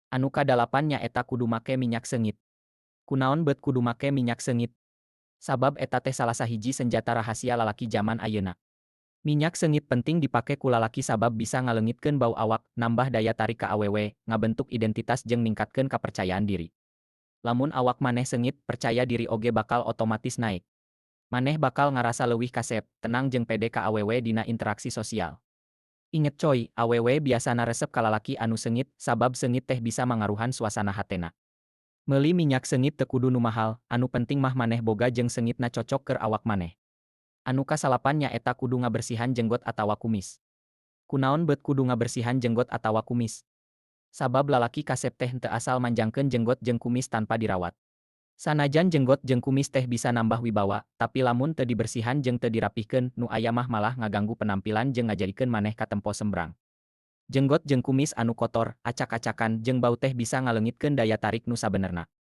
Anu kadalapan nyaeta kudu make minyak seungit. Kunaon bet kudu make minyak seungit? Sabab eta teh salah sahiji senjata rahasia lalaki jaman ayeuna. Minyak seungit penting dipake ku lalaki sabab bisa ngaleungitkeun bau awak, nambah daya tarik ka awewe, ngabentuk identitas jeung ningkatkeun kapercayaan diri. Lamun awak maneh seungit, percaya diri oge bakal otomatis naik. Maneh bakal ngarasa leuwih kasep, tenang jeung pede ka awewe dina interaksi sosial. Inget coy, awewe biasana resep ka lalaki anu seungit, sabab seungit teh bisa mangaruhan suasana hatena. Meuli minyak seungit teu kudu nu mahal, anu penting mah maneh boga jeung seungitna cocok keur awak maneh. Anu kasalapan nyaeta kudu ngabersihan jenggot atawa kumis. Kunaon bet kudu ngabersihan jenggot atawa kumis? Sabab lalaki kasep teh henteu asal manjangkeun jenggot jeung kumis tanpa dirawat. Sanajan jenggot jeung kumis teh bisa nambah wibawa, tapi lamun teu dibersihan jeung teu dirapihkeun, nu aya mah malah ngaganggu penampilan jeung ngajadikeun maneh katempo sembrang. Jenggot jeung kumis anu kotor, acak-acakan, jeung bau teh bisa ngaleungitkeun daya tarik nu sabenerna.